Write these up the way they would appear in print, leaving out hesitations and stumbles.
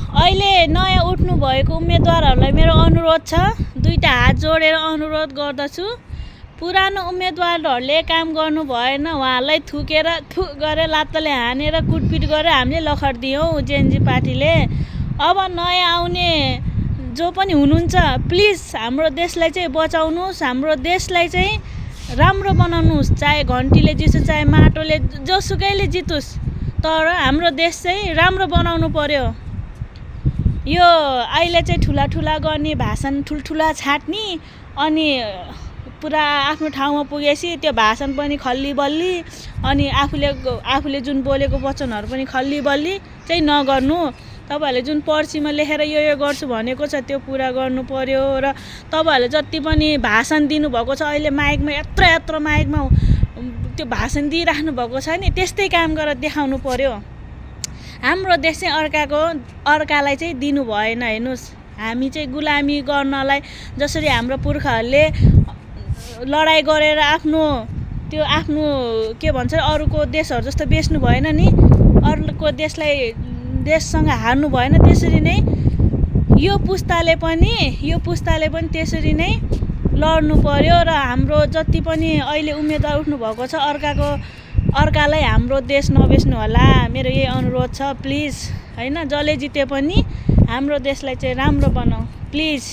अहिले नयाँ उठ्नु भएको उम्मेदवारहरूलाई मेरो अनुरोध छ, दुईटा हात जोडेर अनुरोध गर्दछु। पुरानो उम्मेदवारहरूले काम गर्नु भएन, उहाँहरूलाई थुकेर थु गरेर लात्ताले हानेर कुटपिट गरेर हामीले लखडिदियौँ जेएनजी पार्टीले। अब नयाँ आउने जो पनि हुनुहुन्छ, प्लिज हाम्रो देशलाई चाहिँ बचाउनुहोस्, हाम्रो देशलाई चाहिँ राम्रो बनाउनुहोस्। चाहे घन्टीले जितोस्, चाहे माटोले, जोसुकैले जितोस्, तर हाम्रो देश चाहिँ राम्रो बनाउनु पर्यो। यो अहिले चाहिँ ठुला गर्ने भाषण ठुल्ठुला छाट्ने अनि पुरा आफ्नो ठाउँमा पुगेपछि त्यो भाषण पनि खल्ली बल्ली अनि आफूले जुन बोलेको वचनहरू पनि खल्ली बल्ली चाहिँ नगर्नु। तपाईँहरूले जुन पर्चीमा लेखेर यो गर्छु भनेको छ त्यो पुरा गर्नु पर्यो। र तपाईँहरूले जति पनि भाषण दिनुभएको छ अहिले माइकमा यत्रो माइकमा त्यो भाषण दिइराख्नु भएको छ नि, त्यस्तै काम गरेर देखाउनु पर्यो। हाम्रो देश चाहिँ अर्कालाई चाहिँ दिनु भएन। हेर्नुहोस्, हामी चाहिँ गुलामी गर्नलाई जसरी हाम्रो पुर्खाहरूले लडाइँ गरेर आफ्नो के भन्छ अरूको देशहरू जस्तो बेच्नु भएन नि, अरूको देशसँग हार्नु भएन, त्यसरी नै यो पुस्ताले पनि त्यसरी नै लड्नु पर्यो। र हाम्रो जति पनि अहिले उम्मेदवार उठ्नु भएको छ अर्कालाई हाम्रो देश नबेच्नु होला, मेरो यही अनुरोध छ। प्लिज हैन, जसले जिते पनि हाम्रो देशलाई चाहिँ राम्रो बनाऊ प्लिज,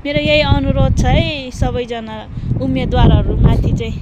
मेरो यही अनुरोध छ है सबैजना उम्मेदवारहरू माथि चाहिँ।